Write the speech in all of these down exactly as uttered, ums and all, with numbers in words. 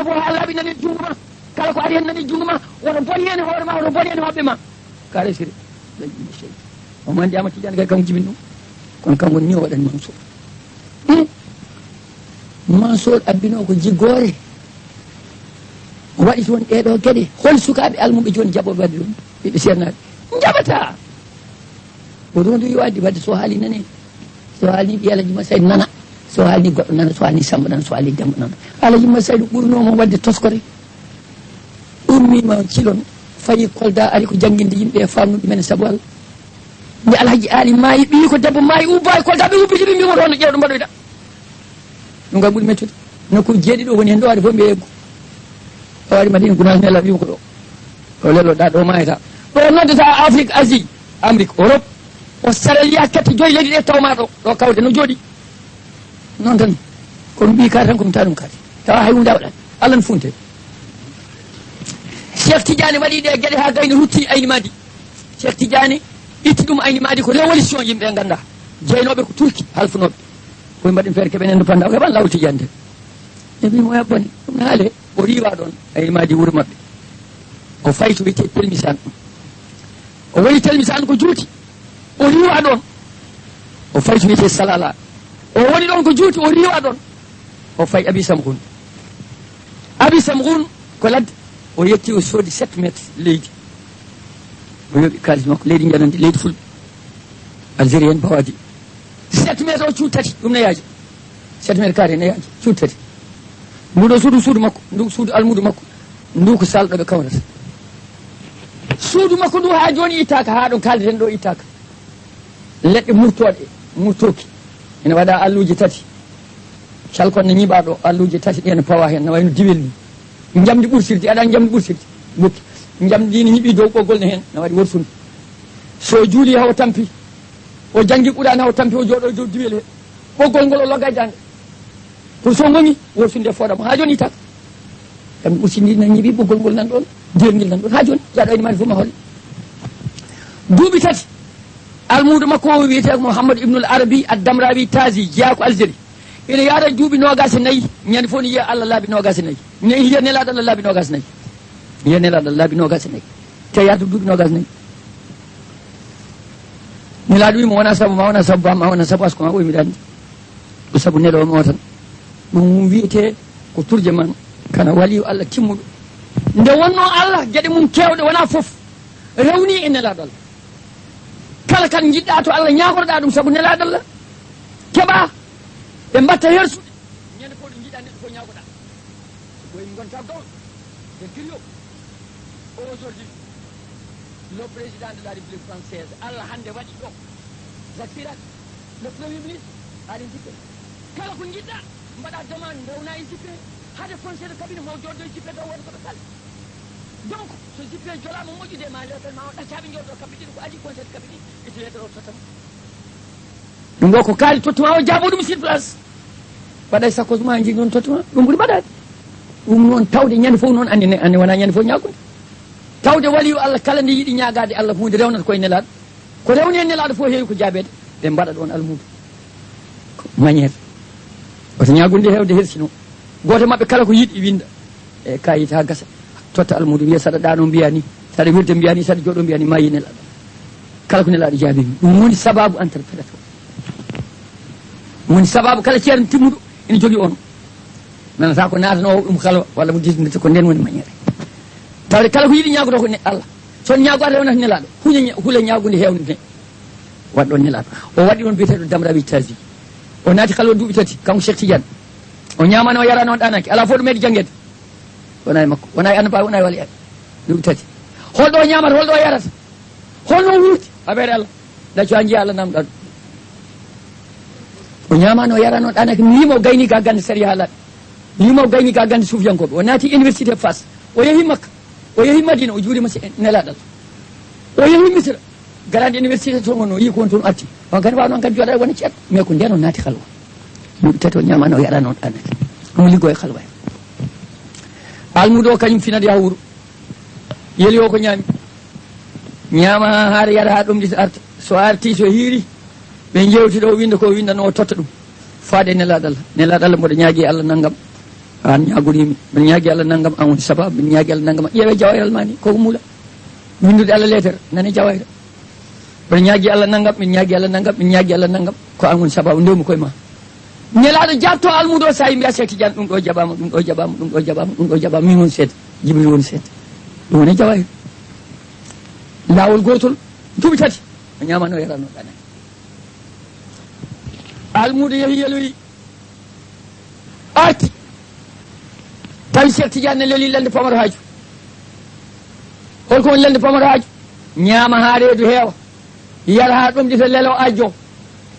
Ko haa laaɓi nani junngo ma, kala ko ari heen nani junngo ma, woto bon heen e hoore ma, woto bon heen e hoɓɓe ma. Ka resiri, ɓe yimɓe sey. O mandi Ama Tijaan kay kanko jibini ɗum. Kono kanko ni o waɗani Mansour. Hmm? Mansour abbino ko jiggoore. O waɗi toon ɗee ɗoo geɗe. Hol sukaaɓe almuɓe jooni jaɓooɓe waɗde ɗum? Ɓiɓɓe seernaaɓe. Njaɓataa. Ko ɗum ɗo yo addi waɗde so haali nane. So haali ɓiye Alhaji Masay nana. So haali goɗɗo nana, so haali Samba nana, so haali Demba nana. Alhaji Masay ɗo ɓurno mo waɗde toskore. Ummiima Cilon, fayi Kolda, ari ko jannginde yimɓe e faamnude men e sabu Allah. Nde Alhaji Aali maayi, ɓiyi ko debbo maayi, ubba e Kolda, ɓe ubbiti ɓe mbi woto no ƴeewɗo mbaɗoyɗa. Ɗum kam ɓuri mettude. Nokku jeeɗiɗo woni heen ɗo, ari fof mbiye eggu. O ari Madina Gunaas Nela wiima ko ɗo. O lello ɗa ɗo maayata. Ɗo noddata Afrique, Asie, Amérique, Europe, Australia, kette joyi leydi ɗe tawma ɗo, ɗo kawde no jooɗi. Noon tan, ko mi ɓii kaari tan, ko mi taa ɗum kaari. Tawa hay huunde a waɗaani. Allah no funte. Cheikh Tidiane waɗi ɗe geɗe haa gayni rutti Ayni Madi. Cheikh Tidiane itti ɗum Ayni Madi ko révolution yimɓe ngannda. Jeynooɓe ko Turki halfunooɓe. Koye mbaɗen feere keɓen indépendant, o heɓan laawol Tidiane de. E mbi mo heɓɓani, ɗum ne haale. O riiwa ɗoon, Ayni Madi wuro maɓɓe. O fayti wiyetee Pelmisan. O woni Pelmisan ko juuti. O riiwa ɗoon. O fayti wiyetee Salala. O woni ɗoon ko juuti, o riiwa ɗoon. O fayi Abi Samgun. Abi Samgun ko ladde. O yetti, o soodi sept mètres leydi. O yoɓi kaalis makko, leydi njanandi, leydi fulɓe. Algérien Bawadi. Sept mètres o cuuɗi tati, ɗum ne yaaji. Sept mètres carré ne yaaji, cuuɗi tati. Ndu ɗo suudu, suudu makko, ndu suudu almuudu makko, ndu ko salle ɗo ɓe kawrata. Suudu makko ndu haa jooni ittaaka, haa ɗo kaalden ɗo ittaaka. Leɗɗe murtooɗe, murtooki. Ene waɗa alluuje tati. Calkon ne ñiɓaa ɗo, alluuje tati ɗe ne pawa heen, ne wayno diwel ni. Njamndi ɓursirdi, aɗa anndi njamndi ɓursirdi? Bukki. Njamndi ndi ne ñiɓi dow ɓoggol ne heen, ne waɗi worsunde. So juuli hawa tampi, o janngi Qur'aana hawa tampi, o jooɗo e dow diwel he. Ɓoggol ngol o logga e daande. Pour so ngongi, worsunde e fooɗa mo. Haa jooni ittaaka. Njamndi ɓursirdi ndi ne ñiɓi ɓoggol ngol nan ɗoon, diwel ngel nan ɗoon. Haa jooni, jaaɗo Ayni Madi fof ma holle. Duuɓi tati, almuudo makko o wiyetee ko Mouhammad Ibnul Arabi Ad-Damrawi Tazi, jeyaa ko Algérie. Ina yaada duuɓi noogaas e nayi, ñande fof ne yiya Allah laabi noogaas e nayi. Ne yiya Nelaaɗo Allah laabi noogaas e nayi. Yiya Nelaaɗo Allah laabi noogaas e nayi. Te yaada duuɓi noogaas e nayi. Nelaaɗo wi mo, wona sabu ma, wona sabu bam ma, wona sabu asko ma, o wi mbiɗa anndi. Ko sabu neloowo mo o tan. Ɗum wiyetee ko turjamaan, kana waliyu Allah timmuɗo. Nde wonnoo Allah, geɗe mum keewɗe wona fof, rewni e Nelaaɗo Allah. Kala kan njiɗɗa to Allah, ñaagorɗa ɗum sabu Nelaaɗo Allah. Keɓa, ɓe mbatta hersude. Ñande fof ɗo njiɗɗa neɗɗo fof ñaagoɗa. Ko ɓooyi mi gonta gawɗo. Ɓe griyo. Aujourd'hui, le président de la République française, Allah hannde waɗi ɗo. Jacques Chirac, le premier ministre, Aly Juppé. Kala ko njiɗɗa, mbaɗa demande, ndewna e Juppé. Hade conseil de cabinet mo jooɗo e Juppé taw wonata ko ɓe kala. Donc, so Juppé jolaama moƴƴude ma, lewtal ma o ɗaccaɓe jooɗo kamɓe ɗiɗo ko adii conseil de cabinet, ita lettre o tottama. Ɗum ɗo ko kaari tottuma o jaabo ɗum sur place. Waɗa e sakko ma nji ɗum tottuma. Ɗum ɓuri mbaɗaade. Ɗum noon tawde ñande fof noon anndi ne, anndi wona ñande fof ñaagunde. Tawde waliyu Allah kala nde yiɗi ñaagaade Allah huunde rewnata koye Nelaaɗo. Ko rewni e Nelaaɗo fof heewi ko jaabeede. Ɓe mbaɗa ɗoon almuudo. Ko manière. Wata ñaagunde heewde hersino. Gooto maɓɓe kala ko yiɗi winda. E kayit haa gasa. Totta almuudo wiya saɗa ɗaano mbiya ni. Saɗa wirde mbiya ni, saɗa jooɗo mbiya ni, ma yi Nelaaɗo. Kala ko Nelaaɗo jaabi mi. Ɗum woni sababu entrepreneur. Ɗum woni sababu kala ceerno timmuɗo ina jogii on. Nanata ko naatanoowo ɗum halwa walla mo disnete ko nden woni manière. Tawde kala ko yiɗi ñaagoto ko ne Allah. So on ñaago Allah wonata Nelaaɗo. Huña ña-, hula ñaagunde heewnude. Waɗ ɗon Nelaaɗo. O waɗi ɗon biyeteeɗo Damrawi Tazi. O naati halwa duuɓi tati, kanko Cheikh Tidiane. O ñaamaano, o yaraano, o ɗaanaaki. Alaa fof ɗo meeɗi janngeede. Wona e makko. Wona e annabaaɓe, wona e waliyaaɓe. Duuɓi tati. Holɗo o ñaamata, holɗo o yarata? Holno o wuurdi? Affaire Allah. Ɗacco haa njiya Allah namɗa ɗum. O ñaamaano, o yaraano, o ɗaanaaki. Mi wiima o gayni ga gannde sariya haalaaɓe. Mi wiima o gayni ga gannde suufiyankooɓe. O naati université Fass. O yehi Makka. O yehi Madina. O juurima si Nelaaɗo Allah. O yehi Misira. Grande université to wonno, o yii ko woni toon, o arti. On kadi waawno on kadi jooɗaade wona ceerno. Mais ko ndeen o naati halwa. Duuɓi tati o ñaamaano, o yaraano, o ɗaanaaki. Omo liggoo e halwa. Almuudo o kañum finat yaha wuro. Yeli o ko ñaami. Ñaama haa haara, yara haa ɗomɗita, arta. So arti, so hiiri, ɓe njeewtida, o winnda ko o winndano, o totta ɗum. Faade Nelaaɗo Allah. Nelaaɗo Allah, mboɗo ñaagii Allah nanngam. An ñaagoriimi, mbiɗa ñaagi Allah nanngam, an woni sabaabu, mbiɗa ñaagi Allah nanngam. Ƴeewee jawayral maa ni, koko muula. Winndude Allah leetere, nane jawayra. Mbiɗa ñaagi Allah nanngam, mbiɗa ñaagi Allah nanngam, mbiɗa ñaagi Allah nanngam. Ko an woni sabaabu, ndewmi koye ma. Nelaaɗo jaabto almuudo o, so a mbiya Cheikh Tidiane, ɗum ɗo jaɓaama, ɗum ɗo jaɓaama, ɗum ɗo jaɓaama, ɗum ɗo jaɓaama. Min woni seeɗa, Jibril woni seeɗa. Ɗum woni jawayra. Laawol gootol, duuɓi tati, o ñaamaano, o yaraano ɗaanaki. Almuudo yehi yeloyi. Arti. Tawi Cheikh Tidiane ne leli lelde pamaro haaju. Holko woni lelde pamaro haaju? Ñaama haa reedu heewa. Yara haa ɗomɗita, lelo, ajjo.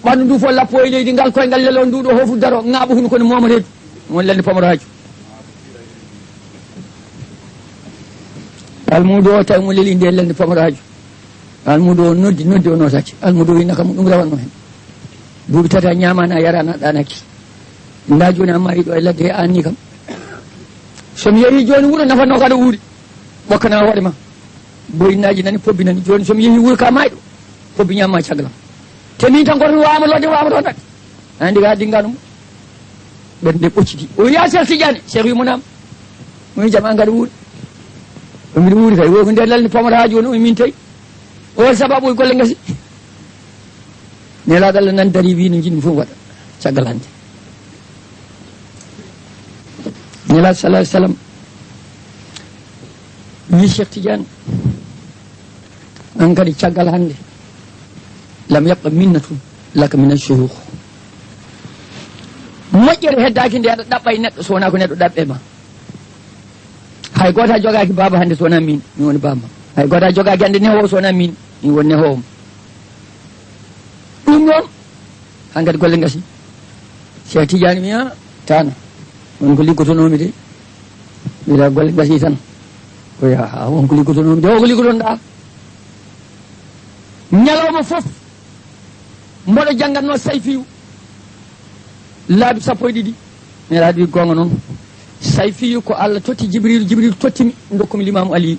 Ɓanndu ndu fof lappo e leydi, ngal koyngal lelo, ndu ɗo hoofu daro, ŋaaɓa hunuko ne mooma reedu. Ɗum woni lelde pamaro haaju. Almuudo o tawi mo leli nde lelde pamaro haaju. Almuudo o noddi, noddi, o nootaaki. Almuudo o wi, "Nakam, ɗum rawanno heen. Duuɓi tati a ñaamaani, a yaraani, a ɗaanaaki. Ndaa jooni a maayi ɗo e ladde he, aanni kam. So mi yehii jooni wuro, nafanno kadi wuuri. Ɓokkana hoore ma. Boyinnaaji nani, pobbi nani. Jooni so mi yehii wuro ka maayɗo, pobbi ñaamma caggal am. Te min tan goto mi waawama lodde, waawama ɗon daɗde." Anndi ka dinga ɗum. Ɓernde ɓocciti. O wi, "Ya Cheikh Tidiane." Cheikh wi mo, "Naam." O wi, "Jam an kadi wuuri?" "O mbiɗa wuuri kay." "Wo ko nder lelde pamaro haaju woni?" O wi, "Min tawi." "O waɗi sababu, o golle ngasi." Nelaaɗo Allah nan dari, wi, "No njiɗmi fof waɗa caggal hannde." Nelaaɗo sallallahu alaihi wasallam wi, "Cheikh Tidiane, an kadi caggal hannde, lam yabqa minnatun laka min ash-shuyukh." Moƴƴere heddaaki nde aɗa ɗaɓɓa e neɗɗo so wonaa ko neɗɗo ɗaɓɓe ma. Hay gooto a jogaaki baaba hannde so wonaa min, mi woni baaba ma. Hay gooto a jogaaki hannde nehoowo so wonaa min, mi woni nehoowo ma. Ɗum noon, hankadi golle ngasi. Cheikh Tidiane mi a tana. Won ko liggotonoomi de. Mbiɗa golle ngasi tan. Ko ya, won ko liggotonoomi de. O ko liggotonɗa? Ñalawma fof mboɗo janngatnoo Sayfiyu laabi sappo e ɗiɗi. Nelaaɗo wi, "Goonga noon. Sayfiyu ko Allah totti Jibril, Jibril tottimi, dokkumi Limaamu Aliyu.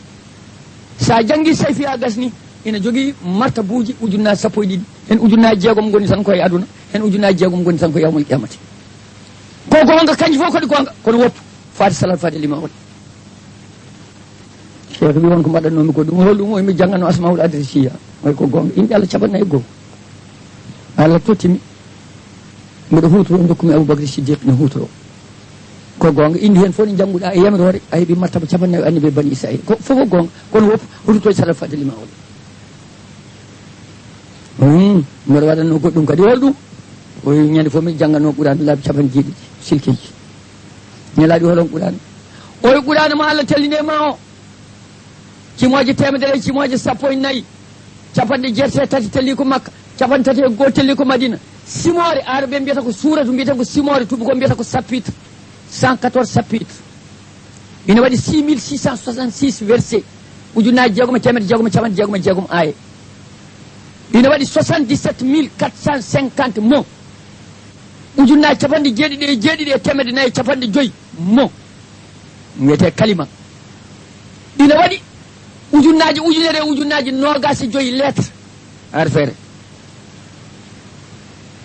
So a janngi Sayfiyu a gasni, ina jogii martabuuji ujunnaaji sappo e ɗiɗi. Heen ujunnaaji jeegom ngoni tan ko e aduna, heen ujunnaaji jeegom ngoni tan ko yawmal qiyamati. Ko goonga, kanji fof kadi goonga, kono woppu, faati salaat faati Limaamu Aliyu." Cheikh wi, "Won ko mbaɗatnoomi ko ɗum, hol ɗum?" O wi, "Mi jannganno Asmaul Adrisiya." O wi, "Ko goonga, inɗe Allah capanɗe nayi e goo. Allah tottimi, mboɗo huutoro, dokkumi Abubakri Siddiq ne huutoro. Ko goonga, inɗe heen fof ɗe njannguɗaa e yamiroore, a heɓi martaba capanɗe nayi annabi Bani Israil. Ko fof ko goonga, kono woppu, huutoto e salaat faati Limaamu Aliyu." Hmm, mboɗo waɗatnoo goɗɗum kadi, hol ɗum? O wi, "Ñande fof mi jannganno Qur'an laabi capanɗe jeeɗiɗi, silkeji." Nelaaɗo wi, "Hol on Qur'an?" O wi, "Qur'an mo Allah tellini e ma o. Cimooje teemedere e cimooje sappo e nayi, capanɗe jeetati e tati telli ko Makka, capanɗe tati e go'o telli ko Madina. Simoore, Aarabe mbiyata ko suuratu, mbiyata ko simoore, tubaako mbiyata ko chapitre, cent quatorze chapitre. Ina waɗi six mille six cent soixante-six verset, ujunnaaji jeegom e teemedde jeegom e capanɗe jeegom e jeegom aaya. Ina waɗi soixante-dix-sept mille quatre cent cinquante mots, ujunnaaji capanɗe jeeɗiɗi e jeeɗiɗi e teemedde nayi e capanɗe joyi mots, wiyetee kalima. Ina waɗi ujunnaaji ujunere e ujunnaaji noogaas e joyi lettre, harfeere.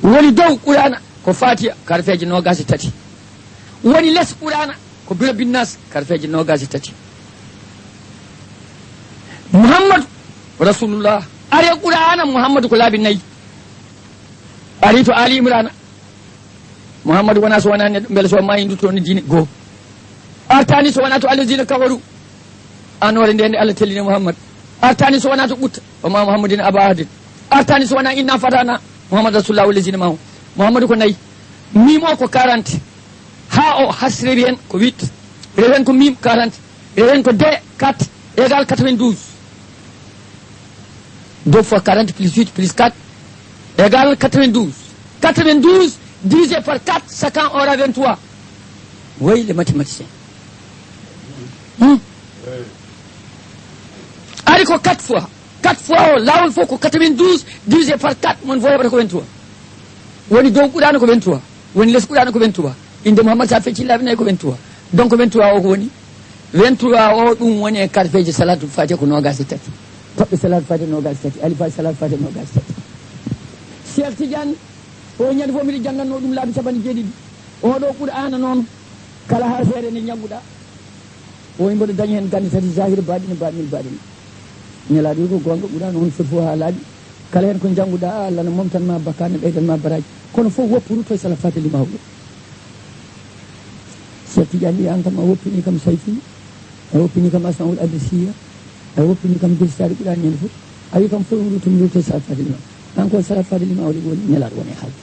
Woni dow Qur'aana ko Faatiha, ko harfeeji noogaas e tati. Woni les Qur'aana ko Birabbin Naas, ko harfeeji noogaas e tati. Muhammadu Rasulullah, ari e Qur'aana, Muhammadu ko laabi nayi. Ari to Ali Imrana, Muhammadu wonaa so wonaa neɗɗo, mbele so maayi ndutto no diine goo. Artaani so wonaa to alladina kafaru, anoore nde nde Allah tellini Muhammad. Artaani so wonaa to ɓutta, wa ma Muhammadin aba ahadin. Artaani so wonaa inna fatana, Muhammad Rasulullah wallazina maahu. Muhammadu ko nayi. Miim o ko quarante. Haa o hasre, rewi heen ko huit. Rewi heen ko miim quarante. Rewi heen ko de quatre égal quatre-vingt-douze. Deux fois quarante plus huit plus quatre égale quatre-vingt-douze. Quatre-vingt-douze divisé par quatre, chacun aura vingt-trois. Oui, les mathématiciens. Hmm? Ari ko quatre fois. Quatre fois o, laawol fof ko quatre-vingt-douze divisé par quatre, mon fof heɓata ko vingt-trois. Woni dow Qur'aana ko vingt-trois, woni les Qur'aana ko vingt-trois. Innde Muhammad, so a feccii laabi nayi ko vingt-trois. Donc vingt-trois o ko woni? Vingt-trois o, ɗum woni e karfeeji Salaatul Faatiha ko noogaas e tati. Toɓɓe Salaatul Faatiha noogaas e tati, alifaaji Salaatul Faatiha noogaas e tati. Cheikh Tidiane, o ñande fof mbiɗa janngannoo ɗum laabi capanɗe jeeɗiɗi. Oɗo Qur'aana noon, Kala harfeere nde njannguɗaa, o wi mboɗo dañi heen gannde tati, zahir, baɗin, baɗin, baɗin. Nelaaɗo wi ko goonga, Qur'aana on foti fof haa laaɓi. Kala heen ko njannguɗaa, Allah na momtan ma bakkaat, na ɓeydan ma baraaji. Kono fof woppu rutto e Salat Faatiha Limaawul. Cheikh Tidiane wi, aan kam a woppini kam Sayfi, a woppini kam Asmaul Abbasiya, a woppini kam Birsaaɗi Qur'aani ñande fof. A wi kam fof rutto mi rutto e Salat Faatiha Limaawul. Aan ko Salat Faatiha Limaawul woni Nelaaɗo woni e haalde.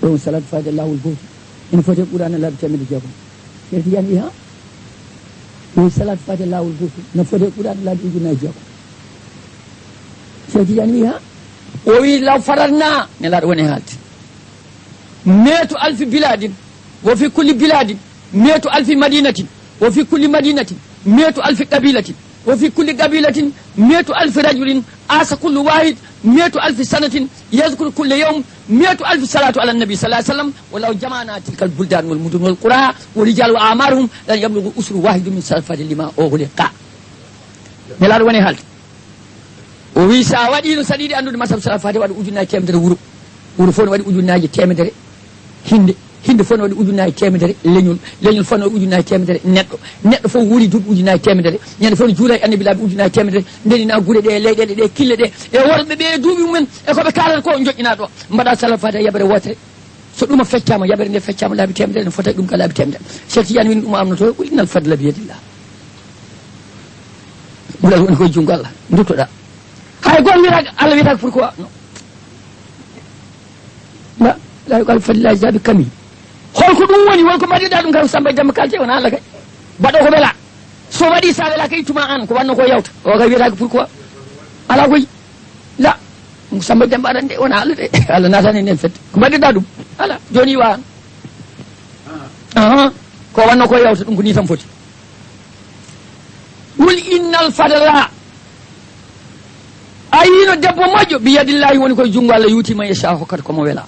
Ɗum Salat Faatiha laawol gooto. Ina foti e Qur'aana laabi teemedde jeegom. Cheikh Tidiane wi, ha? O wi Salat Faatiha laawol gooto. Ina foti e Qur'aana laabi ujunnaaji jeegom. Cheikh Tidiane wi, ha? O wi law faratna, Nelaaɗo woni e haalde. Meetu alfi bilaadin, wa fi kulli bilaadin, meetu alfi madinatin, wa fi kulli madinatin, meetu alfi qabilatin, wa fi kulli qabilatin, meetu alfi rajulin, asa kullu wahid, meetu alfi sanatin, yadhkuru kulla yawm, meetu alfi salatu ala nabi sallallahu alaihi wasallam, wa law jama'na tilkal buldan wal mudun wal qura, wa rijal wa amaruhum, lan yablughu usru wahidun min Salat Faatiha lima ughliqa. Nelaaɗo woni e haalde. O wi, so a waɗiino, so aɗa yiɗi anndude masab Salat Faatiha, waɗa ujunnaaji teemedere wuro. Wuro fof ne waɗi ujunnaaji teemedere hinde. Hinde fof ne waɗi ujunnaaji teemedere leñol. Leñol fof ne waɗi ujunnaaji teemedere neɗɗo. Neɗɗo fof wuuri duuɓi ujunnaaji teemedere. Ñande fof ne juula e Annabi laabi ujunnaaji teemedere. Ndenina gure ɗe, leyɗeele ɗe, kille ɗe. E worɓe ɓe e duuɓi mumen, e ko ɓe kaalata ko, joƴƴina ɗo. Mbaɗa Salat Faatiha yabere wootere. So ɗum feccaama, yabere nde feccaama laabi teemedere, ne fota e ɗum ka laabi teemedere. Cheikh Tidiane wini ɗum amnoto, qul innal fadla biyadillah. Ɓural woni koye junngo Allah, duttoɗaa. Hay gooto wiyata, Allah wiyata pourquoi? Non. La, la yuqal fadlillahi jabi kami. Holko ɗum woni? Won ko mbaɗirɗaa ɗum kam Samba e Demba Kalte, wona Allah kay. Baɗo ko wela. So waɗi sa wela kay tuma an, ko wanno ko yawta. O kay wiyata ko pourquoi? Ala koy. La. Ɗum ko Samba Demba aɗa de, wona Allah de. Allah naatani nden fedde. Ko mbaɗirɗaa ɗum? Ala. Jooni wa an. Ahan. Ko wanno ko yawta ɗum ko ni tan foti. Qul innal fadla. A yiino debbo moƴƴo, bi yadillahi woni koye junngo Allah, yuuti man yasha, hokkata ko mo wela.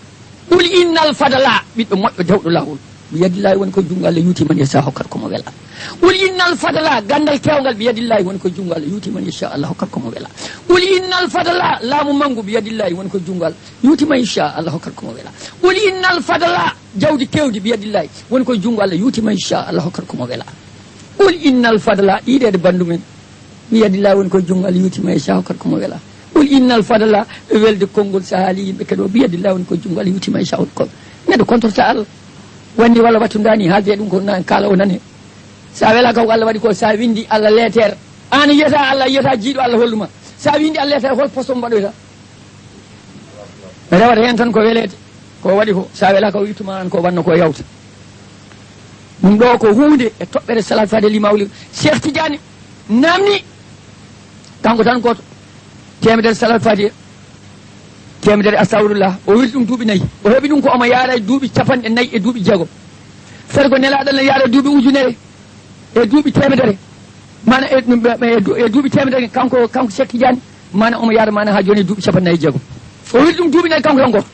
Qul innal fadla, ɓiɗɗo moƴƴo dewɗo laawol, bi yadillahi woni koye junngo Allah, yuuti man yasha, hokkata ko mo wela. Qul innal fadla, ganndal keewngal, bi yadillahi woni koye junngo Allah, yuuti man yasha, Allah hokkata ko mo wela. Qul innal fadla, laamu manngu, bi yadillahi woni koye junngo Allah, yuuti man yasha, Allah hokkata ko mo wela. Qul innal fadla, jawdi keewdi, bi yadillahi woni koye junngo Allah, yuuti man yasha, Allah hokkata ko mo wela. Qul innal fadla, yiideede banndu men, bi yadillahi woni koye junngo Allah, yuuti man yasha, hokkata ko mo wela. Qul innal fadla, ɓe welde konngol, so haali yimɓe keɗo, bi yadillahi woni koye junngo Allah, yuuti man yasha, hokkata ko. Neɗɗo contrôlta Allah. Wanni walla wattu ndani, haalde ɗum ko na-, kaala o nane. Sa wela kaw ko Allah waɗi ko, sa windi Allah leeter. An yiyata Allah, yiyata jiiɗo Allah holluma. Sa windi Allah leeter, hol poste mo mbaɗoyta? Rewata heen tan ko weleede. Ko waɗi ko, sa wela ko ittuma an ko wanno ko yawta. Ɗum ɗo ko huunde e toɓɓere Salat Faatiha Limaawul. Cheikh Tidiane namni, kanko tan gooto, teemedere Salat Faatiha, teemedere Astagfirullah. O wirdi ɗum duuɓi nayi. O heɓi ɗum ko omo yaara e duuɓi capanɗe nayi e duuɓi jeegom. Fergo Nelaaɗo ne yaara e duuɓi ujunere e duuɓi teemedere. Mana e, e, e du-, e duuɓi teemedere, kanko, kanko Cheikh Tidiane, mana omo yaara mana haa jooni e duuɓi capanɗe nayi e jeegom. O wirdi ɗum duuɓi nayi kanko tan gooto.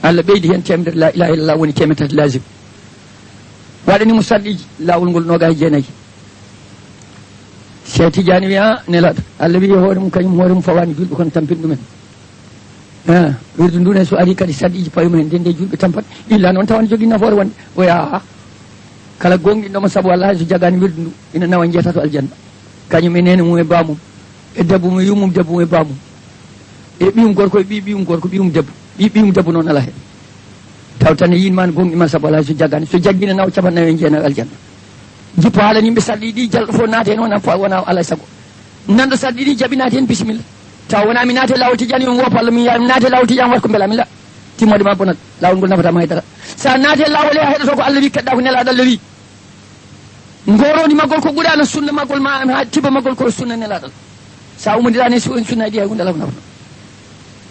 Allah ɓeydi heen teemedere, la ilaha illallah woni teemedere tati lazim. Waɗani mo sarɗiiji, laawol ngol noogaas e jeenayi. Cheikh Tidiane wiya, Nelaaɗo, Allah wiyi hoore mum, kañum hoore mum fawaani julɓe kono tampini ɗumen. Ah, wirdu ndu ne so ari kadi sarɗiiji payuma heen, nden nde julɓe tampat. Illa noon tawa ne jogii nafoore wonde. O wiya, ah, kala goongɗinɗo mo sabu Allah, hay so jaggaani wirdu ndu, ina nawa njeetato aljanna. Kañum e neene mum e baamum, e debbo mum e yummum, debbo mum e baamum. E ɓiyum gorko e ɓiy ɓiyum gorko, ɓiyum debbo. Ɓiy ɓiyum debbo noon alaa heen. Taw tan e yiin ma no goongɗi ma sabu alaa so jaggaani. So jaggii ne nawa capanɗe nayi e jeenayi aljanna. Jippo haalani yimɓe sarɗi ɗi, jalɗo fof naata heen, wona po-, wona alaa e sago. Nanɗo sarɗi ɗi, jaɓi naata heen, bisimilla. Taw wona mi naata e laawol Tijaani, mi woppa Allah, mi yaa mi naata e laawol Tijaani, wat ko mbela mi la. Timmoode ma bonat, laawol ngol nafata ma hay dara. Sa naata e laawol he a heɗoto ko Allah wi, keɗɗa ko Nelaaɗo Allah wi. Ngoroondi maggol ko Qur'aana, sunna maggol ma, ha tiba maggol ko sunna Nelaaɗo. Sa ummondiraani su-, sunna ɗi hay huunde alaa ko nafata.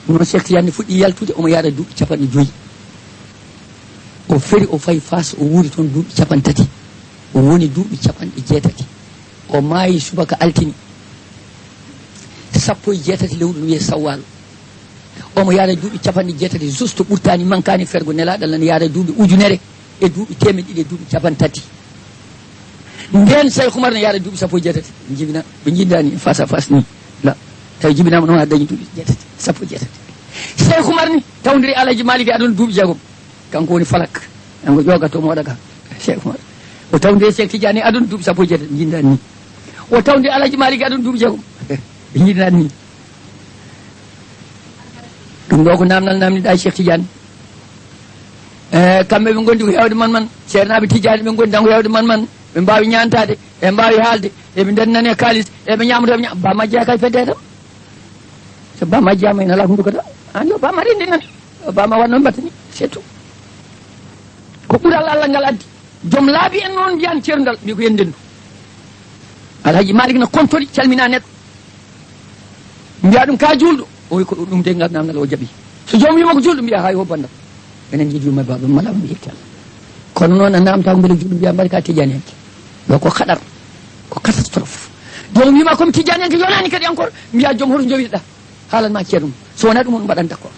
Ɗum noon Cheikh Tidiane fuɗɗi yaltude, omo yaara duuɓi capanɗe joyi. O feri, o fayi Faas, o wuuri toon duuɓi capanɗe tati. O woni duuɓi capanɗe jeetati. O maayi subaka altine. Sappo e jeetati lewru no wiyee Sawwal. Omo yaara duuɓi capanɗe jeetati, juste ɓurtaani, mankaani, fergo Nelaaɗo Allah ne yaara duuɓi ujunere e duuɓi teemeɗɗe ɗiɗi e duuɓi capanɗe tati. Ndeen Cheikh Oumar ne yaara duuɓi sappo e jeetati. Jibina, ɓe njindaani face à face ni. La, tawi jibinaama noon haa dañi duuɓi jeetati, sappo e jeetati. Cheikh Oumar ni, tawdiri Alhaji Malick e aduna duuɓi jeegom. Kanko woni falak. Yango ƴooga to moɗa ka. Cheikh Umar. O tawde Cheikh Tidiane aduna duuɓi sappo e jeetati, jinndaani ni. O tawde Alhaji Malick aduna duuɓi jeegom. Jinndaani ni. Ɗum ɗo ko namnal namniɗa Cheikh Tidiane. E, kamɓe ɓe ngondi ko heewde man man. Ceernaaɓe Tidiane ɓe ngondi tan ko heewde man man. Ɓe mbaawi ñaantaade, ɓe mbaawi haalde, eɓe ndennane kaalis, eɓe ñaamata, eɓe ña-, ba majja kay fedde tan. So ba majjama ina ala hunduko tan. An yo ba ma rendi nan. Yo ba ma wanno mbattani. C'est tout. Ko ɓural Allah ngal addi. Joom laabi en noon mbiyan ceerndal, mbi ko en ndendu. Alhaji Malick no kontori, calmina neɗɗo. Mbiya ɗum ka juulɗo, o wi ko ɗum de ngal namdal o jaɓi. So joom wima ko juulɗo, mbiya hay o bandam. Enen jiidi yumma e baaba, mala mi yetti Allah. Kono noon a namta ko mbele juulɗo, mbiya mbaɗi ka Tidiane en. Ɗo ko kaɗar, ko catastrophe. Joom wima comme Tidiane en ko yonani kadi encore, mbiya joom hoto jowiɗa. Haalan ma ceerno mum. So wonaa ɗum, on mbaɗan d'accord.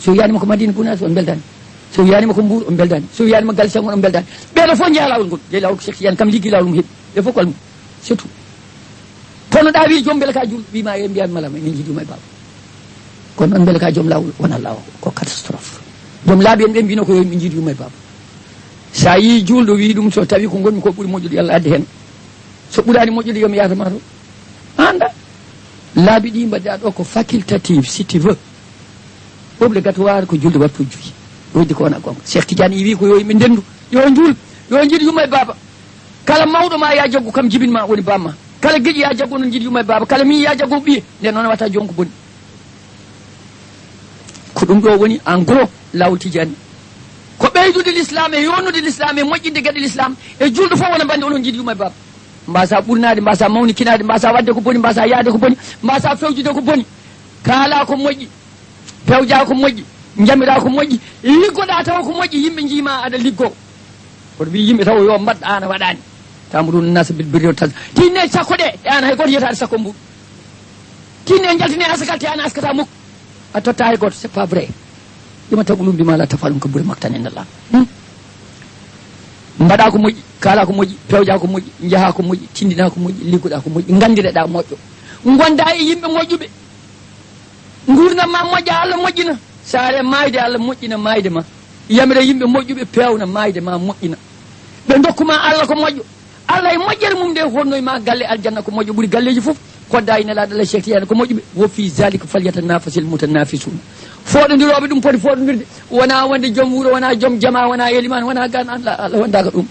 So wiyaanima ko Madina Gunaas, on mbeldaani. So wiyaanima ko Mbuur, on mbeldaani. So wiyaanima Galle Senghor, on mbeldaani. Ɓeeɗo fof njeya laawol ngol. Jeyi laawol ko Cheikh Tidiane kam liggi laawol mum heɓi. E fof ko almum. C'est tout. Kono ɗa wi joom mbele ka juul, wima e mbiya malama, enen jiidi yumma e baaba. Kono noon mbele ka joom laawol, wona laawol. Ko catastrophe. Joom laabi en ɓe mbino ko yo yimɓe jiidi yumma e baaba. Sa yi juulɗo wi ɗum, so tawi ko ngonmi ko ɓuri moƴƴude, yo Allah adde heen. So ɓuraani moƴƴude, yo mi yahata ma to. Anda, laabi ɗi mbaɗɗa ɗo ko facultative, si tu veux. Obligatoire ko julde waktu joyi. Weddi ko wona gonga. Cheikh Tidiane wi ko yo yimɓe ndendu, yo juul, yo jiidi yumma e baaba. Kala mawɗo ma ya jaggu kam jibin ma woni bamma. Kala geƴi ya jaggu onon jiidi yumma e baaba. Kala mi ya jaggu ɓiye. Nde noon wata joom ko boni. Ko ɗum ɗo woni en gros laawol Tidiane. Ko ɓeydude l'islam e yonnude l'islam e moƴƴinde geɗe l'islam e julɗo fof wona bande onon jiidi yumma e baaba. Mbasa ɓurnaade, mbasa mawnikinaade, mbasa waɗde ko boni, mbasa yaade ko boni, mbasa fewjude ko boni. Kaala ko moƴƴi, pewja ko moƴƴi, njamira ko moƴƴi, liggoɗa tawa ko moƴƴi, yimɓe njiima aɗa liggo. Kono wi yimɓe taw yo mbaɗ, an a waɗani. Ta'muruna nasa bil birri wa tas-, tinne sakko ɗe, e an hay goto yiyata aɗa sakko mbuɗu. Tinne jaltine asakal te an askata mukko. A totta hay goto, c'est pas vrai. Lima taquluna ma la taf'alun, kabura maqtan inda Allah. Hmm? Mbaɗa ko moƴƴi, kaala ko moƴƴi, pewja ko moƴƴi, njaha ko moƴƴi, tindina ko moƴƴi, liggoɗa ko moƴƴi, ngandireɗa moƴƴo. Gonda e yimɓe moƴƴuɓe. Nguurndam ma moƴƴa, Allah moƴƴina. Sa are maayde, Allah moƴƴina maayde ma. Yamira yimɓe moƴƴuɓe, peewna maayde ma, moƴƴina. Ɓe ndokku ma Allah ko moƴƴo. Allah e moƴƴere mum nde honnoy ma galle aljanna ko moƴƴo ɓuri galleeji fof. Kodda e Nelaaɗo Allah Cheikh Tidiane ko moƴƴuɓe. Wa fi zalika falyatanafasil mutanafisun. Fooɗondirooɓe ɗum poti fooɗondirde. Wona wonde joom wuro, wona joom jama, wona eliman, wona gan Allah, Allah wondaka ɗum.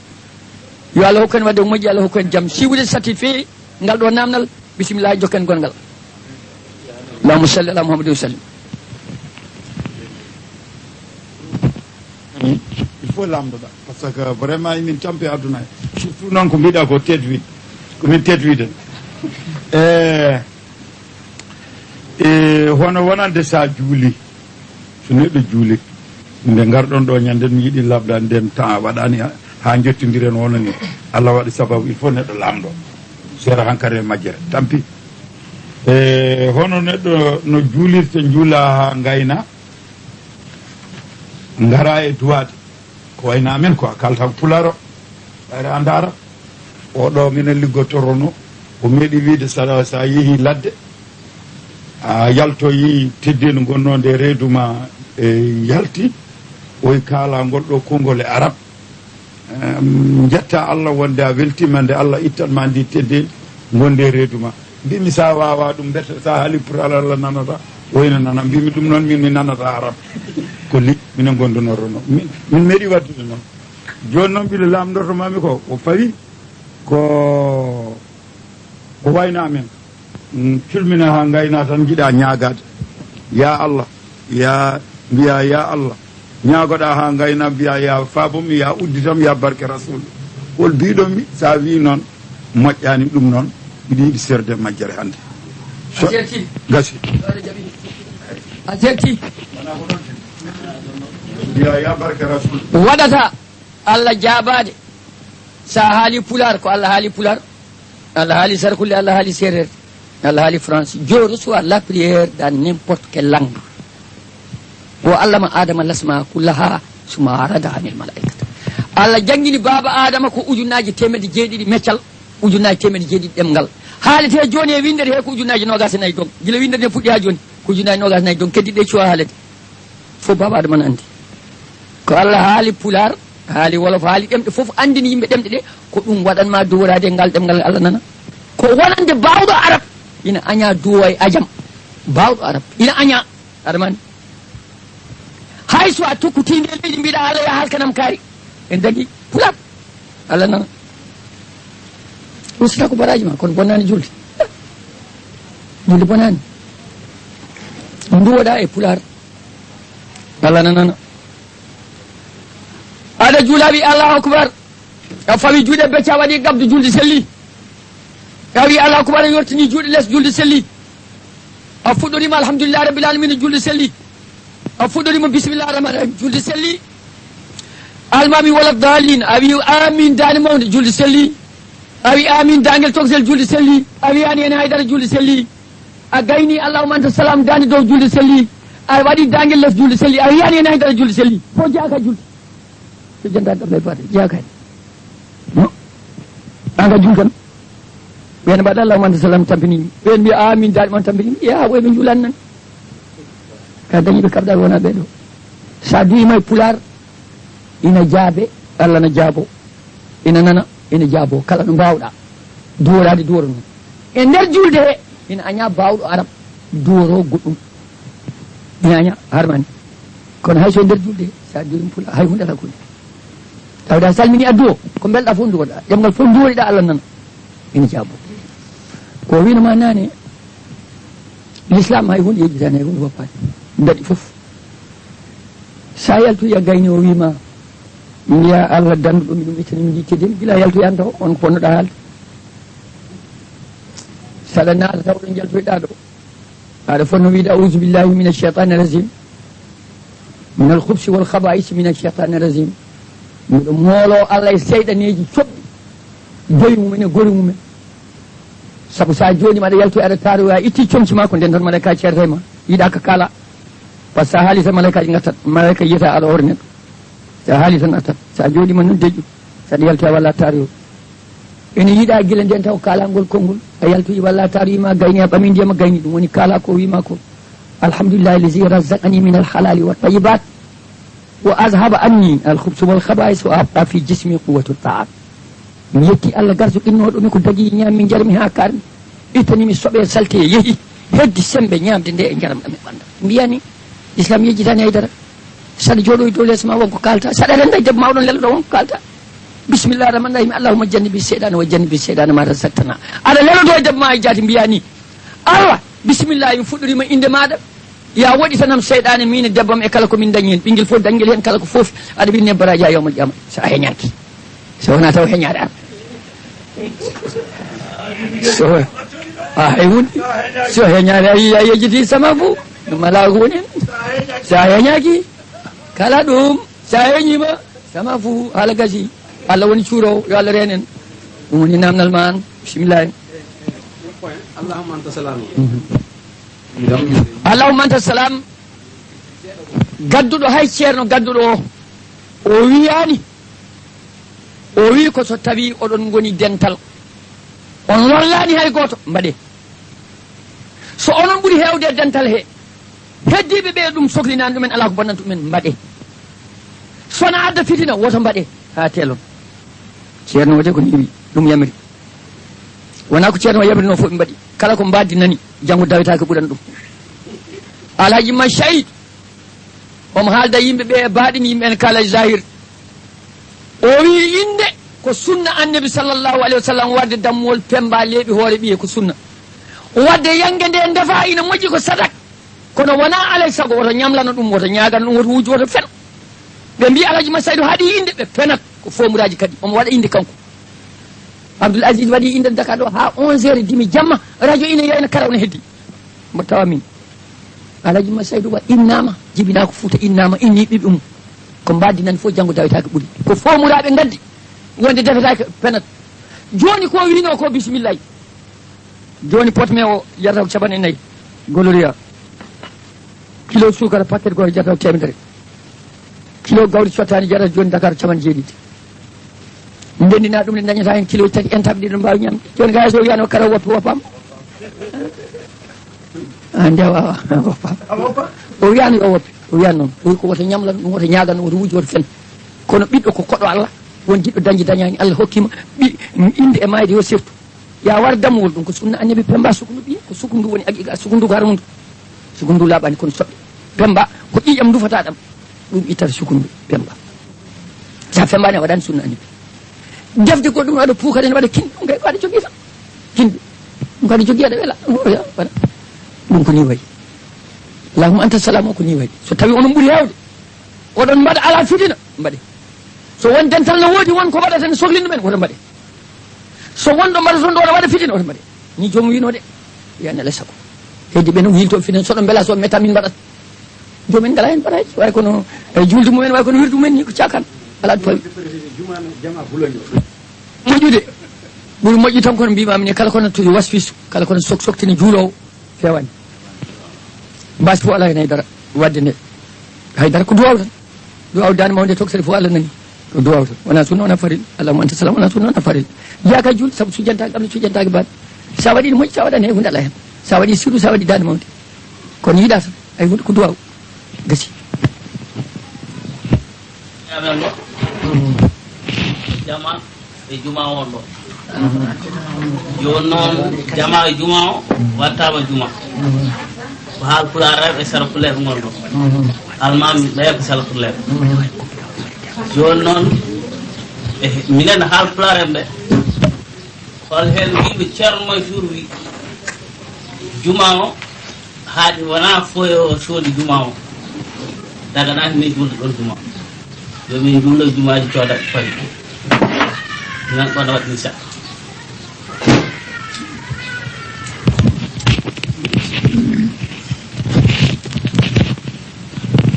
Yo Allah hokku en waɗde ko moƴƴi, Allah hokku en jam. Si vous êtes satisfait, ngal ɗo namdal, bisimilla, jokken gongal. Allahumma salli ala Muhammadin wa sallim. Il faut lamdoɗa, par ce que vraiment emin tampi aduna he. Surtout noon ko mbiɗa ko tedwid, ko min tedwiden. E, e hono wonande sa juuli, so neɗɗo juuli, nde ngarɗon ɗo ñande mi yiɗi labdade nden temps waɗani ha, ha jottidiren wonani. Allah waɗi sababu, il faut neɗɗo lamdo. Seera hankadi e majjere, tampi. E hono neɗɗo no juulirta, juula ha ngayna, ngara e duwaade. Ko wayno amen ko a kalta ko pulaar o, ɓayre a ndaara. Oɗo minen liggotorono, o meeɗi wiide sa, sa yeehi ladde, a yaltoyi teddeendi gonnoo nde reedu ma e yalti, oy kaala ngol ɗo konngol e arab. Em, njetta Allah wonde a weltima nde Allah ittan ma ndi teddeendi gonde e reedu ma. Mbimi sa wawa ɗum mbete sa haali pour Allah, Allah nanata, o ina nana. Mbimi ɗum noon min mi nanata arab. Ko li minen gondunorono. Min, min meeɗi waddude noon. Jooni noon mbiɗo lamndorto mami ko, o fawi ko, ko wayno amen. Mm, culmina ha ngayna tan jiɗa ñaagade. Ya Allah, ya, mbiya ya Allah. Ñaagoɗa ha ngayna, mbiya ya faabum, ya udditam, ya barke Rasul. Hol biɗon mi, sa wi noon, moƴƴani ɗum noon, mbiɗa yiɗi serde majjere hannde. So A jetti. Gasi. A jetti. Mbiya ya barke Rasul. Waɗata Allah jaabaade. Sa haali pulaar, ko Allah haali pulaar. Allah haali sarkulle, Allah haali seereer. Allah haali France. Je reçois la prière dans n'importe quelle langue. Wo Allah ma Adama lasma kullaha suma arada anil malaikata. Allah jangini baaba Adama ko ujunnaaji teemedde jeeɗiɗi meccal, ujunnaaji teemedde jeeɗiɗi ɗemngal. Haalete jooni e winndere he ko ujunnaaji noogaas e nayi dong. Gila winndere nde fuɗɗi ha jooni, ko ujunnaaji noogaas e nayi dong. Keddiɗe ɗe cuwa haalede. Fof baaba Adama ne anndi. Ko Allah haali pulaar, Haali wolof, haali ɗemɗe fof, anndini yimɓe ɗemɗe ɗe, ko ɗum waɗan ma duworaade e ngal ɗemngal Allah nana. Ko wonande baawɗo arab, ina aña duwo e ajam. Baawɗo arab, ina aña. Aɗa mani? Hay so a tokkutii nde leydi, mbiɗa Allah ya halkanam kaari. En dagi pulaar. Allah nana. Usta ko baraaji ma, kono bonnaani julde. Julde bonaani. Nduwoɗa e pulaar. Allah nanana. Aɗa juula wi Allahu akbar. A fawi juuɗe becca waɗi gabdo julde selli. A wi Allahu akbar, a yortini juuɗe les julde selli. A fuɗɗorima alhamdulillahi rabbil alamin julde selli. A fuɗɗorima bismillahi rahmani rahim julde selli. Almami wala dalin, a wi amin dande mawnde julde selli. A wi amin dangel togsel julde selli. A wiyani hen haydara julde selli. A gayni allahumma anta salam dande dow julde selli. A waɗi dangel les julde selli. A wiyani hen haydara julde selli. Fo jaka julde. So janndaani ɗam lay baade jeyaa kay. No? An ka juul tan. Ɓeen mbaɗa allahumma anta salam tampini. Ɓeen mbiya amin daɗi man tampini. Ya ɓoy ɓe juulani nan. Ka dañi ɓe kaɓɗal wona ɓee ɗo. Sa duwima e pulaar, ina jaabe, Allah na jaabo. Ina nana, ina jaabo. Kala no mbaawɗa. Duworaade duworo noon. E nder juulde he, ina aña baawɗo arab duworo goɗɗum. Ina aña harmani. Kono hay so e nder juulde he, sa duwima pulaar, hay hunde ala kuli. Tawde a salmini addu o, ko mbelɗa fof nduwoɗa, ɗemngal fof nduworiɗa Allah nana. Ina jaabo. Ko wino ma nane, l'islam hay hunde yejjitani, hay hunde woppaani. Mbaɗi fof. Sa yaltoyi a gayni o wima, mbiya Allah danduɗo mi ɗum ittani mi ndi teddem, gila yaltoyi an taw, on ko ponnoɗa haalde. Saɗa naata taw ɗo jaltoyɗa ɗo. Aɗa fotno wiide, "Auzu billahi min ash-shaytani rajim. Min al-khubsi wal khaba'isi min ash-shaytani rajim." Miɗo moolo Allah e seyɗaneeji coɓɗi, joyi mumen e gori mumen. Sabu sa jooɗima aɗa yaltoyi aɗa taaroya, a itti comci ma ko nden tan malaika ceerata e ma. Yiɗa ka kaala. Par ce que sa haali tan malaikaji ngattat, malaika yiyata aɗa hoore neɗɗo. Sa haali tan attat. Sa jooɗima noon deƴƴu. Saɗa yaltoya walla a taaroyo. Ene yiɗa gila nden taw kaalangol konngol, a yaltoyi walla a taaroyima, gayni a ɓami ndiyam a gayni, ɗum woni kaala ko wima ko, "Alhamdulillahi allazi razaqani min alhalali wa tayyibat, wa azhaba anni alkhubsa wal khaba'is, wa abqa fi jismi quwwatu ta'am." Mi yetti Allah garsuɗinnoɗo mi ko dagi ñaami, jarmi ha karmi, ittani mi soɓe salte yeehi, heddi sembe ñamde nde e njaram ɗam e ɓandam. Mbiyani, Islam yejjitani haydara. Saɗa jooɗoyi dow lees ma wonko kalta. Saɗa renda e debbo ma oɗon lelɗo wonko kalta. Bismillah rahman rahim. Allahumma jannibi shaytana wa jannibi shaytana ma razaqtana. Aɗa lelɗo e debbo ma e jaati mbiya ni, "Allah, bismillah, mi fuɗɗorima inde maɗa. Ya woɗɗitanam seyɗane min e debbo am e kala ko min dañi hen. Ɓinguel fof dañguel hen kala ko foofi. Aɗa winne baraji ha yawmal qiyama." Sa heñaki. So wona taw heñaɗa. So, a hay hunde. So heñaɗa, a yi-, a yejjiti sama fof. Ɗum ala ko woni hen. Sa heñaki. Kala ɗum, sa heñima, sama fof, haala gasi. Allah woni cuurowo, yo Allah reen en. Ɗum woni namdal ma an. Bismillah. Allahumma anta salam. Mhm. Allahumma anta salam. Gadduɗo hay ceerno gadduɗo o, o wiyani, o wi ko so tawi oɗon ngoni dental, on lorlani hay gooto, mbaɗe. So onon ɓuri heewde e dental he, heddiiɓe ɓe ɗum soklinani ɗumen, alaa ko bonnanta ɗumen, mbaɗe. Sona adda fitina, woto mbaɗe, haa teelon. Ceerno wode ko newi, ɗum yamiri. Wona ko ceerno o yamiri noon fof ɓe mbaɗi. Kala ko mbaddi nani, janngo dawetaake ɓuran ɗum. Alhaji Massaid, omo haalda yimɓe ɓe e baaɗin, yimɓe ene kaala e zahir. O wi innde ko sunna annabi sallallahu alayhi wa sallam, wadde dammuwol pemba leeɓi hoore ɓiye ko sunna. Wadde yange nde ndefa ina moƴƴi ko sadak. Kono wona alay sago woto ñamlano ɗum, woto ñaagano ɗum, woto wujju, woto fen. Ɓe mbi Alhaji Masaydu haɗi innde, ɓe penat ko fomuraji kadi. Omo waɗa innde kanko. Abdoul Aziz waɗi innde Dakar ɗo ha onze heures et demi jamma, radio ina yayna kala ina heddi. Mbo tawa min. Alhaji Masaydu wa innama, jibinako Fouta innama, inni ɓiɓɓe mum. Ko mbaddi nani fof janngo dawetake ɓuuri. Ko fomuraɓe gaddi, wonde defetake penat. Joni ko wino ko bisimillahi. Joni pot me o jarata ko capanɗe nayi. Gloria. Kilo sukara paquet goto jarata ko temedere. Kilo gawri sottani jarata joni Dakar capanɗe jeeɗiɗi. Ndendina ɗum ne dañata hen kilo tati en taɓe ɗiɗo mbawi ñamde. Joni kay so wiyano kara woppi woppam. Ande wawa woppa. O wiyano yo woppe. O wiyano noon. O wi ko woto ñamlan ɗum, woto ñagan, woto wujjo, woto fen. Kono ɓiɗɗo ko koɗo Allah, won jiɗɗo dañde dañaani, Allah hokkii mo ɓi-, innde e maayde yo seftu. Ya war dammuwol, ɗum ko sunna Annabi Pemba sukundu ɓiye, ko sukundu woni aqiqa, sukundu ko harmundu. Sukundu laaɓaani kono soɓɓe. Pemba ko ƴiiƴam ndufata ɗam, ɗum ittata sukundu Pemba. Sa fembaani a waɗaani sunna Annabi. Defde ko ɗum aɗa puuka ɗen waɗa kin, ɗum kay ko aɗa jogii tan. Kin, ɗum ko aɗa jogii aɗa wela, ɗum ko ya, waɗa. Ɗum ko ni wayi. Allahumma anta salam o ko ni wayi. So tawi onon ɓuri heewde, oɗon mbaɗa ala fitina, mbaɗe. So won dental no woodi, won ko waɗata ne sohlin ɗumen, woto mbaɗe. So won ɗo mbaɗa toon ɗo, oɗo waɗa fitina, oto mbaɗe. Ni joomum wiino de, yani alay sago. Heddi ɓe noon yilto fitina, so ɗo mbela so metta min mbaɗat. Joomin ngala heen baraaji, way kono, e, juulde mumen, way kono wirdu mumen ni ko caakan. Alaa ɗo fawi. Moƴƴude. Ɓuri moƴƴi tan kono mbiimaami ni, kala kono to wasfis, kala kono sok-, soktini juuloowo, feewani. Mbaasi fof alaa heen haydara waɗde nde. Haydara ko duwaaw tan. Duwaaw daande mawnde toksere fof Allah nani. Ko duwaaw tan. Wona sunna, wona farilla. Allahumma anta salam, wona sunna, wona farilla. Jeyaa ka juulde, sabu sujjantaake Allah, sujjantaake baɗe. Sa waɗi ne moƴƴi, sa waɗani hay huunde alaa heen. Sa waɗi sirru, sa waɗi daande mawnde. Kono yiɗaa tan. Ay huunde ko duwaaw. Gasi. Amen ɗo. Jama e juma on ɗo. Jooni noon, jama e juma o wattaama juma. Ko haal pulaar rewɓe sara pulaar ngon ɗo. Almaami ɓe ko sara pulaar. Jooni noon, e minen haal pulaar en ɓe, hol heen wiiɓe Ceerno Mansuur wi juma o haaɗi wona foyo soodi juma o. Daga ɗan min julde ɗon juma. Yo min julde jumaaji cooda fari. Nan ɗon waɗi sa.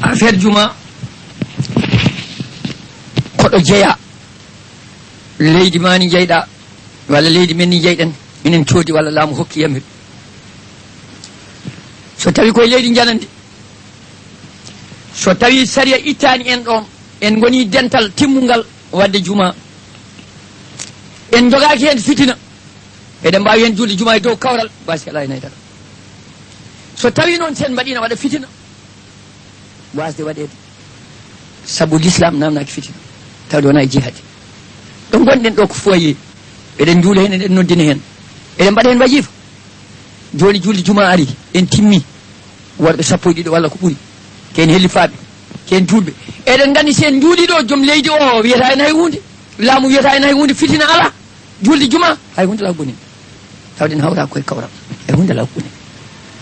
Affaire juma ko ɗo jeya. Leydi ma ni jeyɗa, walla leydi men ni jeyɗen, minen coodi walla laamu hokki yamir. So tawi koye leydi janandi, so tawi sariya ittani en ɗon, en ngoni dental timmungal wadde juma, en jogaaki heen fitina, eɗen mbaawi heen julde juma e dow kawral, basi alaa heen haydara. So tawi noon sen mbaɗino waɗa fitina, wasde waɗeede. Sabu l'islam namnaaki fitina, tawde wona e jihadi. Ɗo ngonɗen ɗo ko foyer, eɗen njuula heen, eɗen noddina heen, eɗen mbaɗa heen wajifa. Jooni julde juma ari, en timmi. Worɓe sappo e ɗiɗo walla ko ɓuri. Ken helifaaɓe, ken juulɓe. Eɗen nganndi si en njuuli ɗo, joom leydi o wiyata en hay huunde. Laamu wiyata en hay huunde, fitina alaa. Julde juma, hay huunde alaa ko boni. Tawde en hawra koye kawral. Hay huunde alaa ko boni.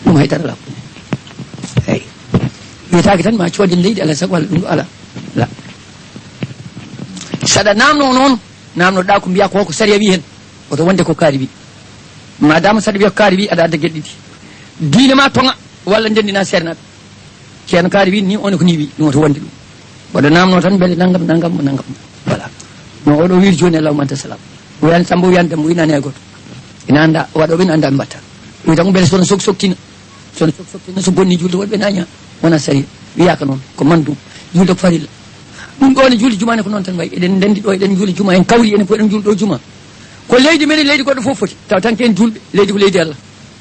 Ɗum haydara alaa ko boni. Eyi. Wiyetaake tan ma cooden leydi alaa sago walla ɗum ɗo alaa. Alaa. Saɗa namno noon, namnoɗa ko mbiya ko, ko sariya wi heen. Woto wonde ko kaari wi. Madama saɗa wiya ko kaari wi, aɗa adda geɗe ɗiɗi. Diine ma toŋa walla ndenndina seernaaɓe. Ceerno kaari wi ni, on ko ni wi, ɗum woto wonde ɗum. Mboɗo namno tan mbele nanngam, nanngam, nanngam. Voilà. No oɗo wiiri jooni, allahumma anta salam. Wiyani Samba, wiyani Demba, wiyani hay gooto. Ina annda, waɗooɓe ina annda ɓe mbatta. Wi tan ko mbele sono sok-, soktina. Sono sok-, soktina, so bonni julde woɗɓe naña. Wona sariya. Wiyaaka noon. Ko mandum. Julde ko farilla. Ɗum ɗo ne julde juma ne ko noon tan wayi. Eɗen ndenndi ɗo, eɗen juuli juma, en kawri, enen fof eɗen juuli ɗo juma. Ko leydi men, leydi goɗɗo fof foti. Taw tan ko en julɓe, leydi ko leydi Allah.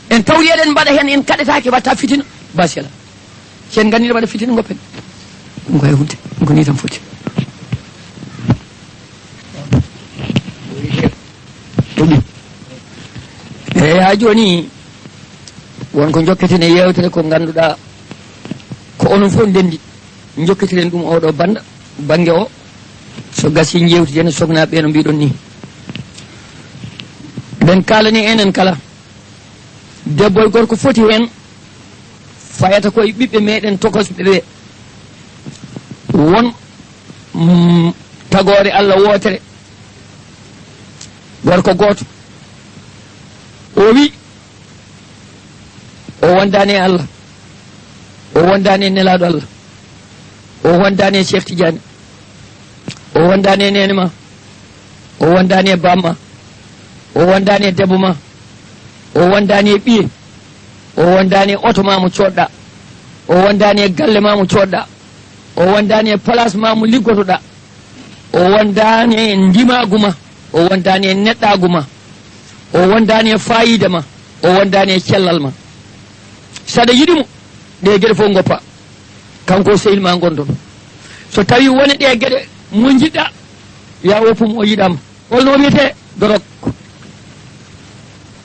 En kawri eɗen mbaɗa heen, en kaɗetaake watta fitina, basi alaa. Si en nganndi ne waɗa fitina, ngoppen. Ɗum ko hay huunde. Ɗum ko nii tan foti. Eeyi, haa jooni, won ko njokketen e yeewtere ko ngannduɗaa ko onon fof ndenndi. Njokkitiren ɗum oɗo bannda, bannge o. So gasi njeewtiden e soknaaɓe ɓe no mbiɗon nii. Ɓen kaalani enen kala. Debbo e gorko foti heen. Fayata ko e ɓiɓɓe meɗen tokosɓe ɓe. Won, mm, tagoore Allah wootere, gorko gooto. O wi, o wondaani e Allah, o wondaani e Nelaaɗo Allah, o wondaani e Cheikh Tidiane, o wondaani e neene ma, o wondaani e bamma, o wondaani e debbo ma, o wondaani e ɓiye, o wondaani e oto ma mo coodɗa, o wondaani e galle ma mo coodɗa, o wondaani e place ma mo liggotoɗa, o wondaani e ndimaagu ma, o wondaani e neɗɗaagu ma, o wondaani e faayiida ma, o wondaani e cellal ma. Saɗa yiɗi mo, ɗe geɗe fof ngoppa. Kanko sehil ma ngonɗon. So tawi wone ɗe geɗe Mo njiɗɗa, ya woppu mo o yiɗam. Holno o wiyetee? Dorog.